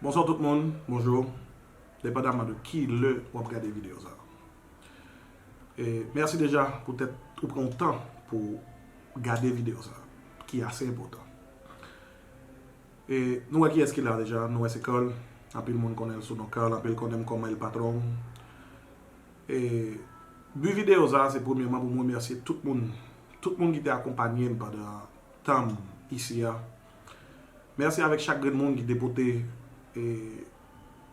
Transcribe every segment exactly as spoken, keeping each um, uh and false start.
Bonswa tout moun, bonjou. Depandaman de ki lè w ap gade videyo sa. E mèsi deja poutèt ou pran tan pou gade videyo sa, ki ase enpòtan. E nou wè kiyès ki la deja, nou wè se Carl. Anpil moun konnen l sou non Carl, anpil konnen m kòman El Patron. E bi videyo sa, se premyèman pou m remèsye tout moun, tout moun ki te akonpanye m pandan tan m isi a. Mèsi avèk chak grenn moun ki te pote, e,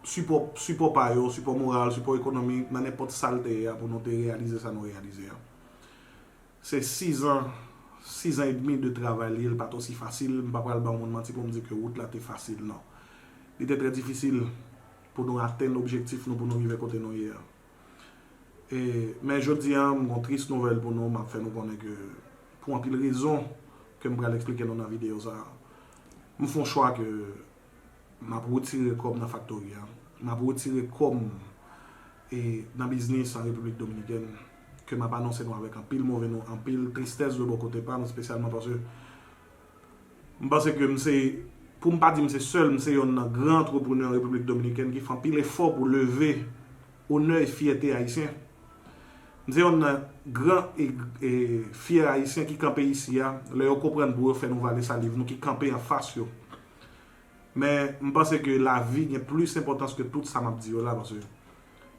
sipò, sipò pa yo, sipò moral, sipò ekonomik, nan nenpòt sa l te ye a pou nou te reyalize sa nou reyalize a. Se sizan, sizan edmi de travay li ye, l pa t osi fasil. M pa pral ba yon moun manti pou m di ke wout la te fasil, non. Li te trè difisil pou nou atenn objektif nou, pou nou rive kote nou ye a. E, men jodi a, m gon tris nouvèl pou nou, m ap fè nou konnen ke pou anpil rezon ke m pral eksplike nou nan videyo sa, m fè yon chwa ke m ap retire kò m nan faktori a, m ap retire kò m e nan biznis an Repiblik Dominikèn, ke m ap anonse nou avèk anpil move nou, anpil tristès de bò kote pa m, espesyalman paske m panse ke m se, pou m pa di m se sèl, m se yonn nan gran antreprenè an Repiblik Dominikèn ki fè anpil efò pou leve onè e fyète ayisyen. M se yonn nan gran e, e fyè ayisyen ki kanpe isi a, lè yo konprann pou yo fè nou vale saliv nou, ki kanpe anfas yo. Men, m panse ke lavi gen plis enpòtans ke tout sa m ap di yo la, paske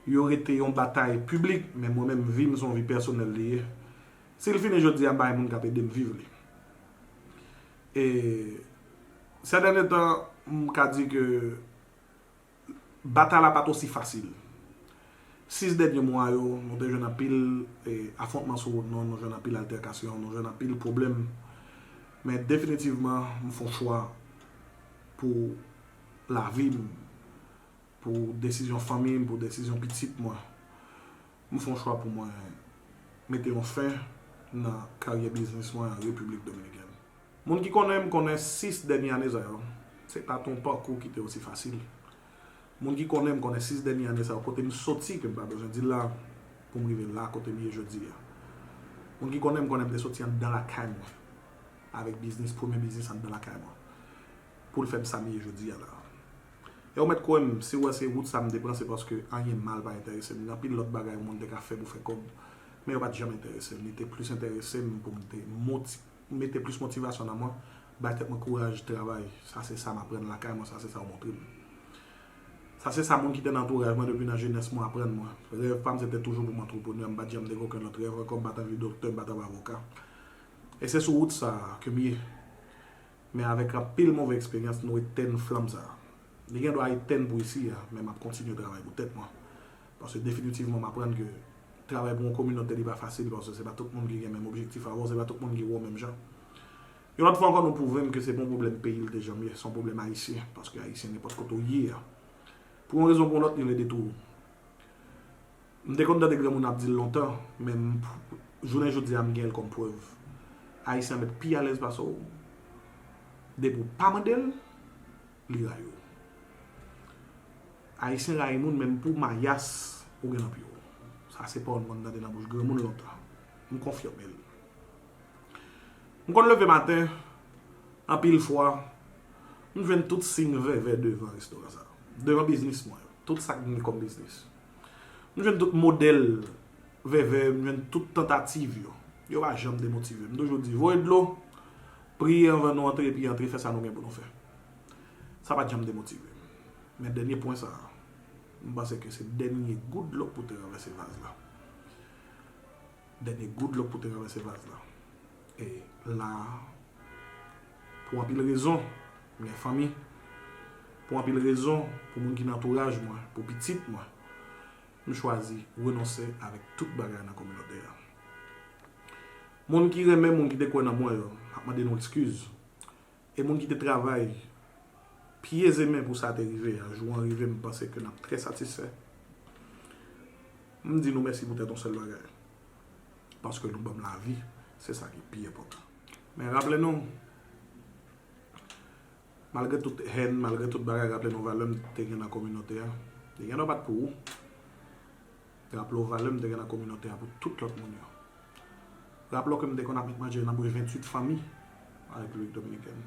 yo rete yon batay piblik, men mwen menm, vi m se yon vi pèsonèl li ye. Si l fini jodi a, m pa gen moun k ap ede m viv li. E, sè dènye tan, m ka di ke batay la pa t osi fasil. Sis dènye mwa yo, nou te jwenn anpil, e, afwontman sou wout nou, nou jwenn anpil altèkasyon, nou jwenn anpil pwoblèm. Men definitivman, m fè yon chwa pou lavi m, pou desizyon fanmi m, pou desizyon pitit mwen. M fè yon chwa pou mwen mete yon fen nan karyè biznis mwen an Repiblik Dominikèn. Moun ki konnen m konnen sis dènye ane sa yo, se pa t yon pakou ki te osi fasil. Moun ki konnen m konnen sis dènye ane sa yo, kote m soti, ke m pa bezwen di l la, pou m rive la kote m ye jodi a. Moun ki konnen m konnen m te soti anndan lakay mwen, avèk biznis, premye biznis anndan lakay mwen, pou l fè m sa m ye jodi a la. E w mèt kwè m, si w wè se wout sa m te pran, se paske anyen mal pa enterese m. Gen anpil lòt bagay yon moun te ka fè pou fè kòb, men yo pa t janm enterese m. Li te plis enterese m pou m te moti-, mete plis motivasyon nan mwen, bay tèt mwen kouraj travay. Sa se sa m aprann lakay mwen, sa se sa yo montre m. Sa se sa moun ki te nan antouraj mwen depi nan jenès mwen aprann mwen. Rèv pa m se te toujou pou m antreprenè, m pa t janm te gen okenn lòt rèv ankò, m pa t anvi doktè, m pa t anvi avoka. E se sou wout sa a ke m ye. Men avèk anpil move eksperyans, nou etèn flanm sa a. Li gen dwa etèn pou isi a, men m ap kontinye travay pou tèt mwen. Paske definitivman, m aprann ke travay pou yon kominote, li pa fasil, paske se pa tout moun ki gen menm objektif avè w, se pa tout moun ki wè w menm jan. Yon lòt fwa ankò, nou pwouve m ke se pa yon pwoblèm peyi l te janm ye, se yon pwoblèm ayisyen, paske ayisyen nenpòt kote w ye a, pou yon rezon pou yon lòt, li vle detwi w. M te konn tande granmoun ap di l lontan, men m, jounen jodi a, m gen l kòm prèv. Ayisyen mèt pi alèz pase w. Depi w pa mande l, li rayi w. Ayisyen rayi moun menm pou mayas ou gen nan pye w. Sa se pawòl m konn tande nan bouch granmoun lontan. M konfime l. M konn leve maten, anpil fwa, m jwenn tout siy vèvè devan restoran sa a, devan biznis mwen yo, tout sa k gen kòm biznis. M jwenn tout modèl vèvè, m jwenn tout tantativ yo. Yo pa janm demotive m. M toujou di, voye dlo, priye anvan nou antre, epi antre fè sa nou gen pou nou fè. Sa pa t janm demotive m. Men dènye pwen sa a, m panse ke se dènye gout dlo k pou te ranvèse vaz la. Dènye gout dlo k pou te ranvèse vaz la. E la a, pou anpil rezon, m gen fanmi, pou anpil rezon, pou moun ki nan antouraj mwen, pou pitit mwen, m chwazi renonse avèk tout bagay nan kominote a. Moun ki renmen, moun ki te kwè nan mwen yo, m ap mande nou ekskiz. E moun ki te travay pye e men pou sa te rive a, jou an rive, m panse ke n ap trè satisfè. M di nou mèsi poutèt yon sèl bagay. Paske nou ban m lavi, se sa ki pi enpòtan. Men raple nou, malgre tout hèn, malgre tout bagay, raple nou valè m te gen nan kominote a. Li gen dwa pa t pou ou. Raple w valè m te gen nan kominote a pou tout lòt moun yo. Raple w ke m te konn ap met manje nan bouch venntuit fanmi an Repiblik Dominikèn.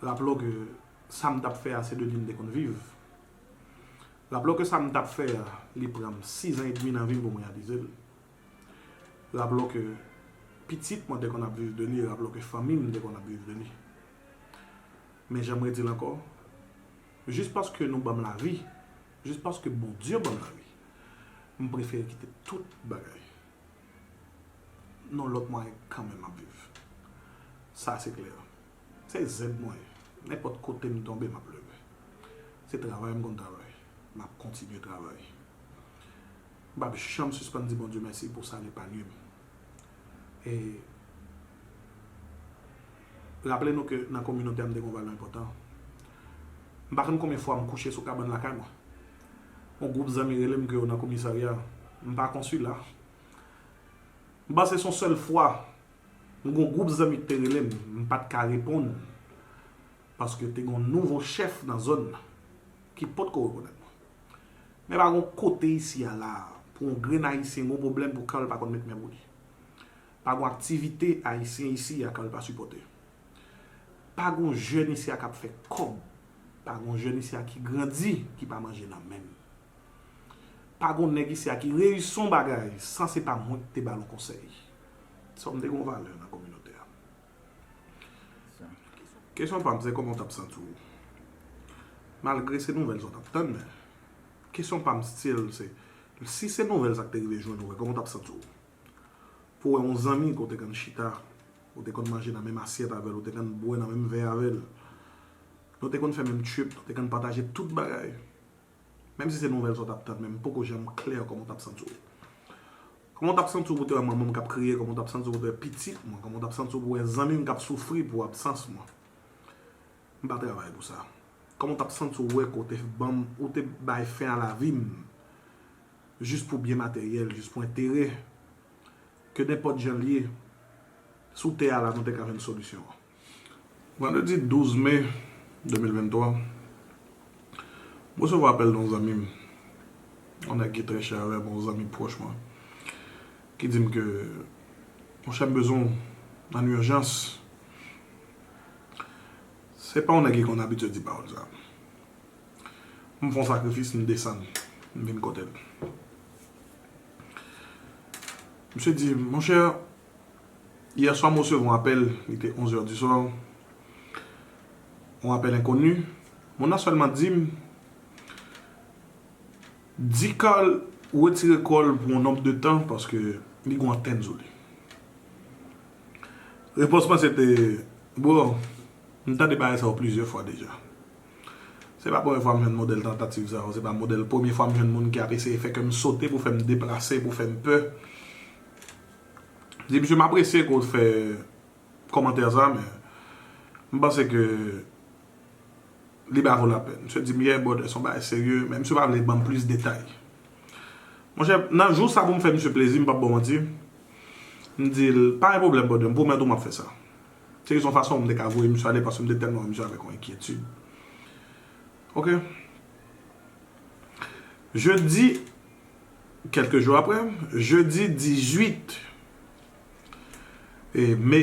Raple w ke Sa m t ap fè a, se de li m te konn viv. Raple w ke sa m t ap fè a, li pran m sizan edmi nan vi m pou m reyalize l. Raple w ke pitit mwen te konn ap viv de li, raple w ke fanmi m te konn ap viv de li. Men jan m redi l ankò, jis paske nou ban m lavi, jis paske Bondye ban m lavi, m prefere kite tout bagay. Non, lòt mwayen kanmenm ap viv. Sa se klè. Se zèb mwen ye. Nenpòt kote m tonbe, m ap leve. Se travay m konn travay. M ap kontinye travay. M p ap janm sispann di Bondye mèsi pou sa l epanye m. E raple nou ke nan kominote a m te gen yon valè enpòtan. M pa konn konbyen fwa m kouche sou kabann lakay mwen. Yon gwoup zanmi rele m ke yo nan komisarya. M pa konn sila. M panse se yon sèl fwa m gen yon gwoup zanmi ki te rele m, m pa t ka reponn, paske te gen yon nouvo chèf nan zòn nan ki potko rekonèt mwen. Men pa gen yon kote isi a la pou yon grenn Ayisyen gen yon pwoblèm pou kè l pa konn met men pou li. Pa gen yon aktivite Ayisyen isi a kè l pa sipòte. Pa gen yon jèn isi a k ap fè kòb. Pa gen yon jèn isi a ki grandi ki pa manje nan men m. Pa gen yon nèg isi a ki reyisi yon bagay san se pa mwen ki te ba l yon konsèy. Sa m te gen yon valè nan kominote a. Kesyon pa m se kòman w t ap santi w. Malgre se nouvèl sa w t ap tann, men kesyon pa m still se, si se nouvèl sa k te rive jwenn ou, kòman w t ap santi w? Pou w wè yon zanmi ke w te konn chita, ou te konn manje nan menm asyèt avè l, ou te konn bwè nan menm vè avè l. Nou te konn fè menm trip, nou te konn pataje tout bagay. Menm si se nouvèl sa w t ap tann, men m poko janm klè kòman w t ap santi w. Kòman w t ap santi w pou w te wè manman m k ap kriye, kòman w t ap santi w pou w te wè pitit mwen, kòman w t ap santi w pou w wè zanmi m k ap soufri pou absans mwen. M pa travay pou sa. Kòman w t ap santi w wè ke w te ban m, ou te bay fen a lavi m, jis pou byen materyèl, jis pou enterè, ke nenpòt jan l ye, sou tè a la, nou te ka jwenn solisyon an. Vandredi douz me de mil venntwa, m resevwa apèl de yon zanmi m, yon nèg ki trè chè avè m, yon zanmi pwòch mwen, ki di m ke, monchè, m bezwen w nan ijans. Se pa yon nèg ki konn abitye di pawòl sa. M fè yon sakrifis, m desann, m vin kote l. Misye di, monchè, yè swa m resevwa yon apèl, li te onz è di swa, yon apèl enkoni. Moun nan sèlman di m, di Carl retire kò l pou yon nonb de tan paske li gen yon antèn sou li. Repons mwen se te, bro, m tande bagay sa yo plizyè fwa deja. Se pa premye fwa m jwenn modèl tantativ sa yo, se pa modèl premye fwa m jwenn moun ki ap eseye fè kè m sote pou fè m deplase, pou fè m pè. Di, misye, m apresye ke w fè kòmantè sa, men m panse ke li pa vo lapèn. Misye di m, yeah, brother, se yon bagay serye, men misye pa vle ban m plis detay. Monchè, nan jou sa pou m fè misye plezi, m p ap ba w manti, m di l, pa gen pwoblèm, brother, m pwomèt ou m ap fè sa. Se jis yon fason m te ka voye misye ale, paske m te tèlman wè misye avèk yon enkyetid. Ok. Jedi, kèlke jou apre, jedi dizuit e me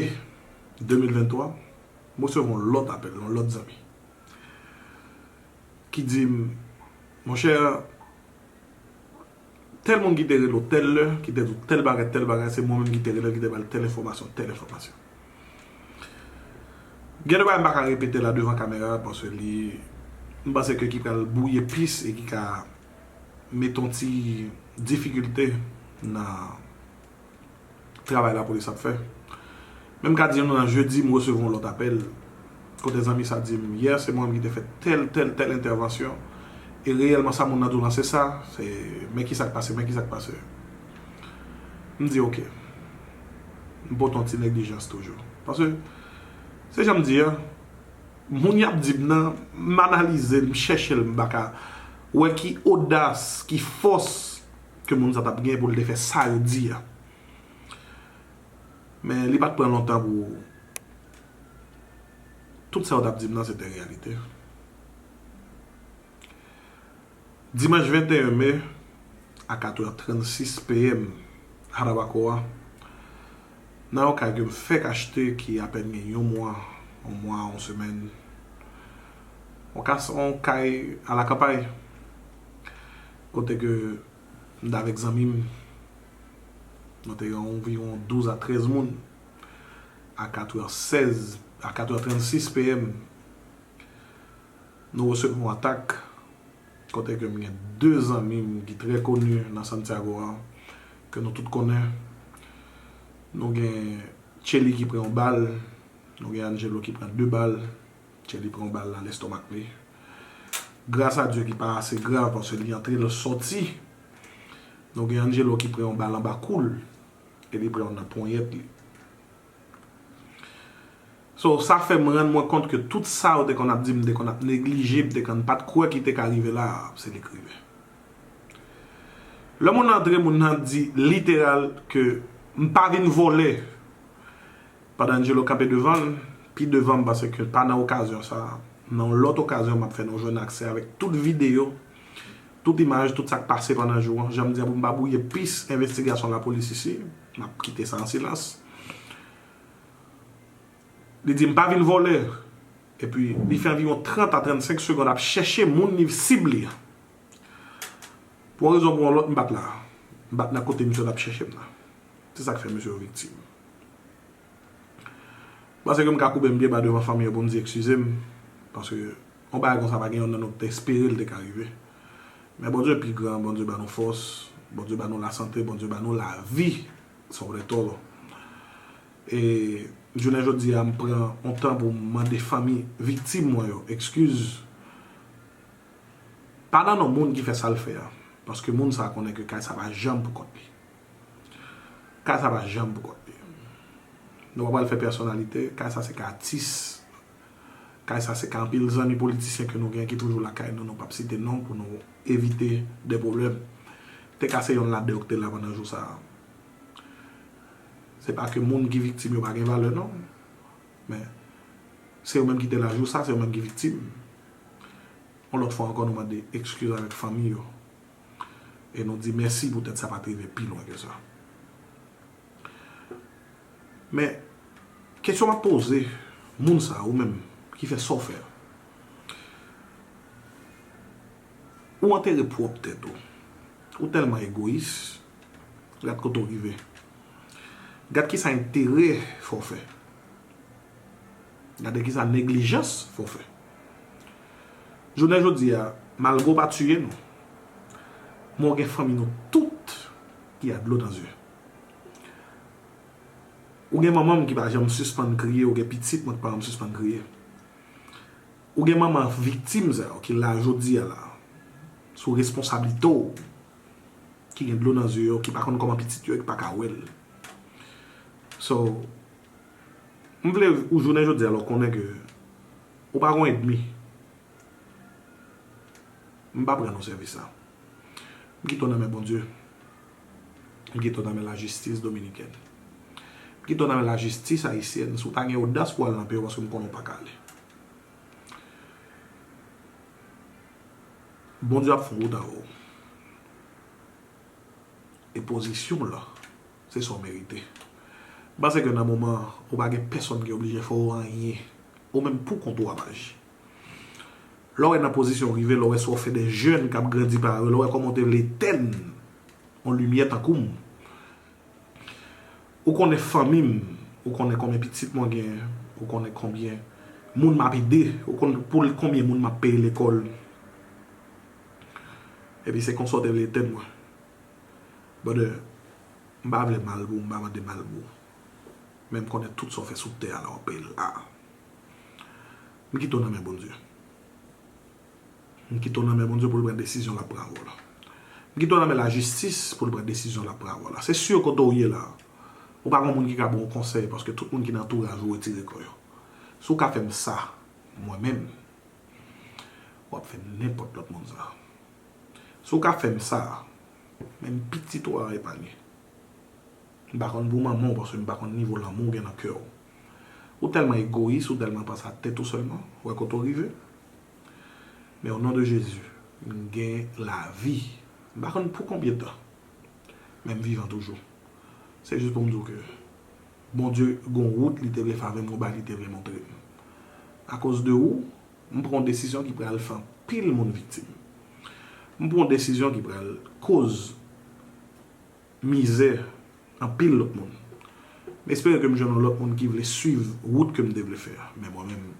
de mil venntwa, m resevwa yon lòt apèl, yon lòt zanmi, ki di m, monchè, tèl moun ki te rele w tèl lè, ki te di w tèl bagay, tèl bagay, se mwen menm ki te rele l, ki te ba l tèl enfòmasyon, tèl enfòmasyon. Gen de bagay m pa ka repete la devan kamera, paske li, m panse ke ki pral bwouye pis e ki ka mete yon ti difikilte nan travay lapolis ap fè. Men m ka di nou nan jedi, m resevwa yon lòt apèl, kote zanmi sa di m, yè, se mwen menm ki te fè tèl, tèl, tèl entèvansyon, e reyèlman sa moun nan di w lan se sa, se, men ki sa k pase, men ki sa k pase. M di, ok. M pote yon ti neglijans toujou. Paske, se jan m di a, moun y ap di m nan, m analize l, m chèche l, m pa ka wè ki odas, ki fòs ke moun sa t ap gen pou l te fè sa yo di a. Men li pa t pran lontan pou tout sa yo t ap di m nan se te reyalite. Dimanch venteyen me, a katwè transis P M, Jarabacoa, nan yon kay ke m fèk achte ki apèn gen yon mwa, yon mwa, yon semèn, On kas, on kay alakanpay, kote ke m t avèk zanmi m, nou te gen anviwon douz a trèz moun, a katrè sèz, a katrè trannsis P M, nou resevwa yon atak, kote ke m gen de zanmi m ki trè koni nan Santiago a, ke nou tout konnen. Nou gen Tcheli ki pran yon bal, nou gen Angelo ki pran de bal, Tcheli pran yon bal nan lestomak li. Gras a Dye ki pa ase grav, paske li antre, l sòti. Nou gen Angelo ki pran yon bal anba kou l, e li pran yon nan ponyèt li. So, sa fè m rann mwen kont ke tout sa yo te konn ap di, m te konn ap neglije, m te konn pa t kwè ki te ka rive la, se li k rive. Lè moun nan antre, moun nan di literal ke m pa vin vòlè. Pandan Angelo kanpe devan l, pi devan m, paske pa nan okazyon sa, nan yon lòt okazyon, m ap fè nou jwenn aksè avèk tout videyo, tout imaj, tout sa k pase pandan jou an. Jan m di a, pou m pa bwouye pis envestigasyon lapolis isi, m ap kite sa an silans. Li di, "M pa vin vòlè." Epi, li fè anviwon trant a trannsenk segonn ap chèche moun li sib li an. Pou yon rezon ou pou yon lòt, m pa t la. M pa t nan kote misye t ap chèche m nan. Se sa k fè misye yon viktim. M panse ke m ka koube m pye ba devan fanmi yo pou m di eskize m, paske yon bagay konsa pa gen yonn nan nou ki te espere l te ka rive. Men Bondye pi gran, Bondye ba nou fòs, Bondye ba nou lasante, Bondye ba nou lavi, sobre todo. E jounen jodi a, m pran yon tan pou m mande fanmi viktim mwen yo ekskiz. Pa nan non moun ki fè sa l fè a, paske moun sa a konnen ke kay sa pa janm pou kont li. Kay sa pa janm pou kont li. Nou pa pral fè pèsonalite, kay sa se kay atis, kay sa se kay anpil zanmi politisyen ke nou gen ki toujou lakay nou, nou p ap site non pou nou evite de pwoblèm. Te ka se yonn ladan yo ki te la pandan jou sa a. Se pa ke moun ki viktim yo pa gen valè non, men se yo menm ki te la jou sa, se yo menm ki viktim. Yon lòt fwa ankò, nou mande ekskiz avèk fanmi yo. E nou di mèsi poutèt sa pa t rive pi lwen ke sa. Men, kesyon m ap poze moun sa a, ou menm ki fè sa w fè a, ou antere pwòp tèt ou. Ou tèlman egoyis, gad kote w rive. Gad kisa enterè fè w fè. Gade kisa neglijans fè w fè. Jounen jodi a, malgre w pa tiye nou, men w gen fanmi nou tout ki a dlo nan zye. Ou gen manman m ki pa janm sispann kriye, ou gen pitit mwen ki pa janm sispann kriye. Ou gen manman viktim sa yo ki la jodi a la, sou responsablite w, ki gen dlo nan zye yo, ki pa konn kòman pitit yo, ki pa ka wè l. So, m vle ou jounen jodi a la, w konnen ke ou pa gon ènmi. M pa pran non sèvis la. M kite w nan men Bondye. M kite w nan men lajistis dominikèn. M kite w nan men lajistis ayisyèn. Si w ta gen odas pou w al nan peyi w, paske m konnen w pa ka ale. Bondye ap fè yon wout avè w. E pozisyon w la, se sa w merite. M panse ke nan moman an, ou pa gen pèsonn ki oblije fè w anyen. Ou menm pou kont ou w ap aji. Lè w wè nan pozisyon w rive, lè w wè sa w fè de jèn k ap grandi parèy ou, lè w wè kòman w te vle etèn yon limyè tankou m, ou konnen fanmi m, ou konnen konbyen pitit mwen gen, ou konnen konbyen moun m ap ede, ou konn pou konbyen moun m ap peye lekòl. Epi se konsa w te vle etèn mwen. Brother, m pa vle mal pou ou, m pa mande mal pou ou. Men m konnen tout sa w fè sou tè a la, w ap peye l la. M kite w nan men Bondye. M kite w nan men Bondye pou l pran desizyon l ap pran avè w la. M kite w nan men lajistis pou l pran desizyon l ap pran avè w la. Se si kote w ye la, ou pa gen moun ki ka ba w konsèy, paske tout moun ki nan antouraj ou retire kò yo. Si w ka fè m sa, mwen menm, w ap fè nenpòt lòt moun sa. Si w ka fè m sa, menm pitit ou a epanye. M pa konn pou manman w, paske m pa konn nivo lanmou w gen nan kè w. Ou tèlman egoyis, ou tèlman panse a tèt ou sèlman, ou wè kote w rive. Men o non de Jezi, m gen lavi. M pa konn pou konbyen tan, men m vivan toujou. Se jis pou m di w ke Bondye gon wout li te vle fè avè m, gon bagay li te vle montre m. Akoz de ou, M pran yon desizyon ki pral fè anpil moun viktim. M pran yon desizyon ki pral koz mizè anpil lòt moun. M espere ke m jwenn yon lòt moun ki vle swiv wout ke m te vle fè a. Men mwen menm,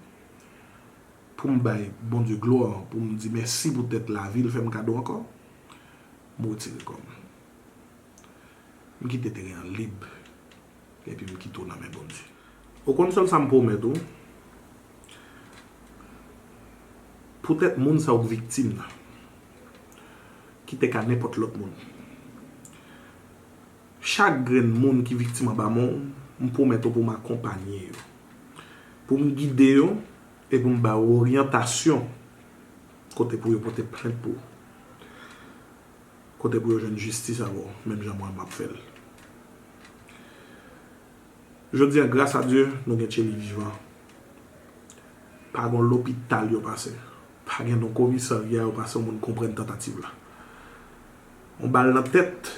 pou m bay Bondye glwa, pou m di mèsi poutèt lavi l fè m kado ankò, m retire kò m. M kite teren an lib, epi m kite w nan men Bondye. Ou konn sèl sa m pwomèt ou? Poutèt moun sa yo k viktim nan, ki te ka nenpòt lòt moun. Chak grenn moun ki viktim anba men w, m pwomèt ou pou m akonpanye yo, pou m gide yo, e pou m ba yo oryantasyon kote pou yo pote plent pou ou, kote pou yo jwenn jistis avè w, menm jan mwen m ap fè l. Jodi a, gras a Dye, nou gen Tcheli vivan. Pa gen yon lopital yo pase. Pa gen yon komisarya yo pase, yon moun konprann tantativ la. Yon bal nan tèt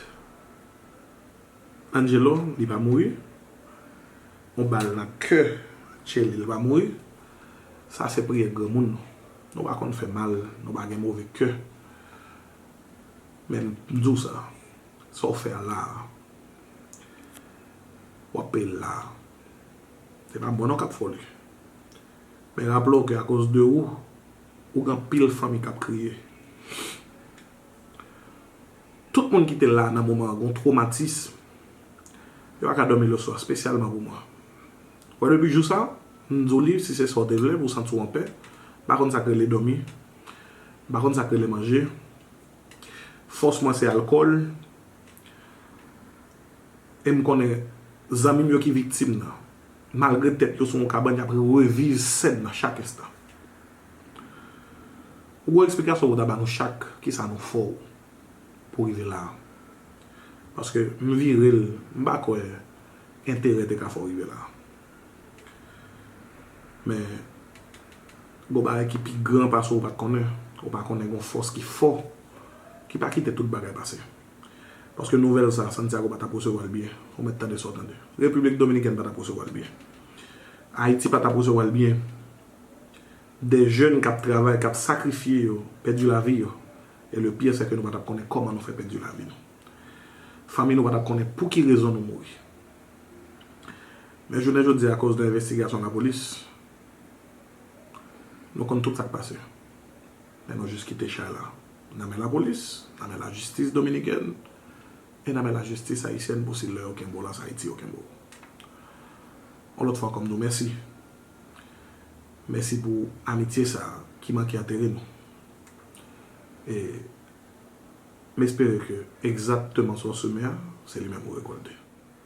Angelo, li pa mouri. Yon bal nan kè Tcheli, li pa mouri. Sa se priyè granmoun nou. Nou pa konn fè mal, nou pa gen move kè. Men m di w sa, sa w fè a la a, w ap peye l la a. Se pa mwen non k ap fè w li. Men raple w ke akoz de ou, ou gen anpil fanmi k ap kriye. Tout moun ki te la nan moman an gen yon twomatis. Yo pa ka dòmi leswa, espesyalman pou mwen. Wè, depi jou sa, m di w li, si se sa w te vle, pou w santi w anpè. M pa konn sa k rele dòmi. M pa konn sa k rele manje. Fòs mwen se alkòl. E m konnen zanmi m yo ki viktim nan, malgre tèt yo sou yon kabann, y ap reviv sèn nan chak enstan. Ou gon eksplikasyon pou w ta ba nou chak, kisa nou fè w pou rive la a. Paske m vire l, m pa kwè enterè te ka fè w rive la a. Men, gon bagay ki pi gran pase w pa t konnen. Ou pa konnen gon fòs ki fò, ki pa kite tout bagay pase. Paske nouvèl sa, Santiago pa t ap resevwa l byen. Ou mèt tande sa w tande. Repiblik Dominikèn pa t ap resevwa l byen. Ayiti pa t ap resevwa l byen. De jèn k ap travay, k ap sakrifye yo, pèdi lavi yo. E le pire, se ke nou pa t ap konnen kòman nou fè pèdi lavi nou. Fanmi nou pa t ap konnen pou ki rezon nou mouri. Men jounen jodi a, akoz de envestigasyon lapolis, nou konn tout sa k pase. Men nou jis kite chay la nan men lapolis, nan men lajistis dominikèn, e nan men lajistis ayisyèn pou si lè yo kenbe w la, se Ayiti yo kenbe w. Yon lòt fwa ankò, m di w mèsi. Mèsi pou amitye sa a ki manke antere nou. E m espere ke egzakteman sa w semen an, se li menm ou rekòlte.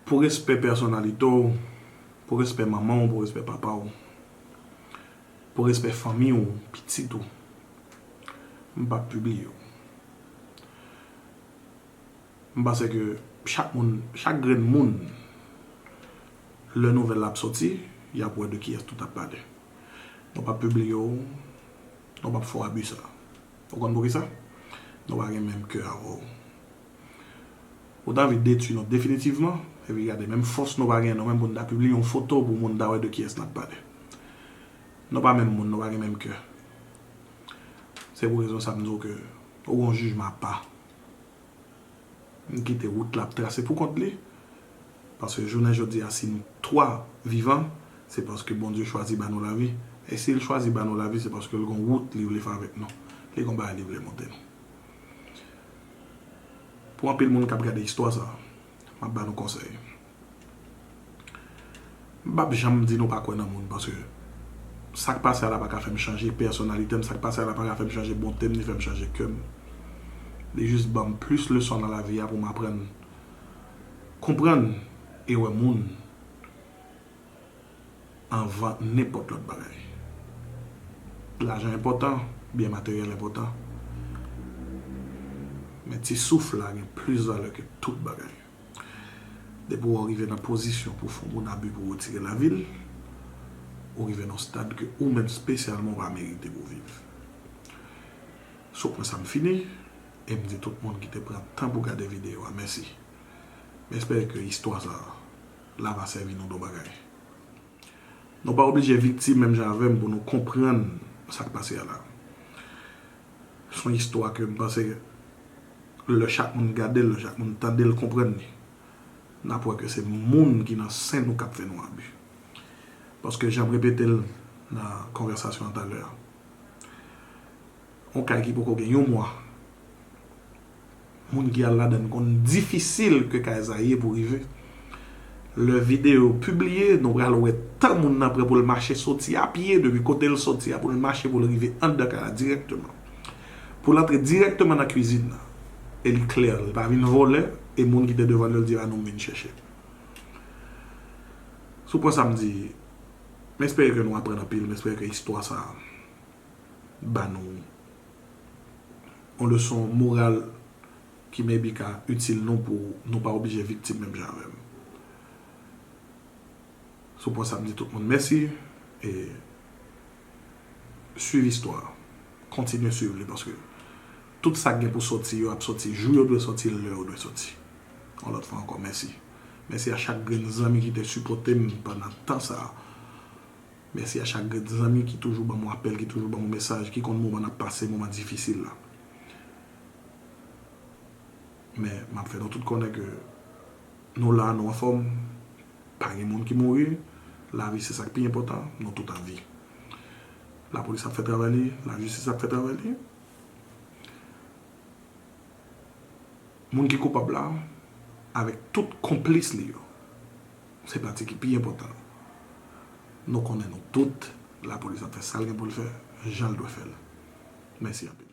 Pou respè pèsonalite w, pou respè manman w, pou respè papa w, pou respè fanmi w, pitit ou, m p ap pibliye w. M panse ke chak moun, chak grenn moun, lè nouvèl la ap soti, y ap wè de kiyès tout ap pale. Nou p ap pibliye w, nou p ap fè w abi sa. Ou konn poukisa? Nou pa gen menm kè avè w. Ou t anvi detwi nou definitivman, epi gade menm fòs nou pa gen nou menm pou n ta pibliye yon foto pou moun ta wè de kiyès n ap pale. Nou pa menm moun, nou pa gen menm kè. Se pou rezon sa m di w ke ou gen yon jijman apa. M kite wout la ap trase pou kont li. Paske jounen jodi a, si nou twa vivan, se paske Bondye chwazi ba nou lavi. E si l chwazi ba nou lavi, se paske l gon wout li vle fè avèk nou. Li gon bagay li vle montre nou. Pou anpil moun k ap gade istwa sa, m ap ba nou konsèy. M p ap janm di nou pa kwè nan moun, paske sa k pase a la pa ka fè m chanje pèsonalite m, sa k pase a la pa ka fè m chanje bonte m, ni fè m chanje kè m. Li jis ban m plis leson nan lavi a pou m aprann konprann e wè moun anvan nenpòt lòt bagay. Lajan enpòtan, byen materyèl enpòtan, men ti souf la gen plis valè ke tout bagay. Depi w rive nan pozisyon pou fè yon moun abi pou retire lavi l, ou rive nan yon stad ke ou menm espesyalman ou pa merite pou w viv. Sou pwen sa m fini, e m di tout moun ki te pran tan pou gade videyo a, mèsi. M espere ke istwa sa la va sèvi nou de yon bagay. Nou pa oblije viktim menm jan avè m pou nou konprann Sa k pase a la. Se yon istwa ke m panse lè chak moun gade l, lè chak moun tande l, konprann li, n ap wè ke se moun ki nan sen nou k ap fè nou abi. Paske jan m repete l nan konvèsasyon an talè a, yon kay ki poko gen yon mwa, moun ki al ladan l konn difisil ke kay sa ye pou rive. Lè videyo pibliye, nou pral wè tan moun nan pran pou l mache soti a pye depi kote l soti a pou l mache pou l rive anndan kay la dirèkteman. Pou l antre dirèkteman nan kwizin nan. E li klè, li pa vin vòlè, e moun ki te devan li yo di a nou m vin chèche. Sou pwen sa m di, m espere ke nou aprann anpil, m espere ke istwa sa a ba nou yon leson moral ki maybe ka itil nou pou nou pa oblije viktim menm jan avè m. Sou pwen sa m di tout moun mèsi e swiv istwa a. Kontinye swiv li paske tout sa k gen pou soti yo ap soti jou yo dwe soti, lè yo dwe soti. Yon lòt fwa ankò, mèsi. Mèsi a chak grenn zanmi ki te sipòte m pandan tan sa a. Mèsi a chak grenn zanmi ki toujou ban m yon apèl, ki toujou ban m yon mesaj, ki konn moman n ap pase, moman difisil la. Men, m ap fè nou tout konnen ke nou la, nou anfòm, pa gen moun ki mouri, lavi se sa k pi enpòtan, nou tout an vi. Lapolis ap fè travay li, lajistis ap fè travay li. Moun ki koupab la, avèk tout konplis li yo, se pati ki pi enpòtan. Nou konnen nou tout, lapolis ap fè sa l gen pou l fè, jan l dwe fè l. Mèsi anpil.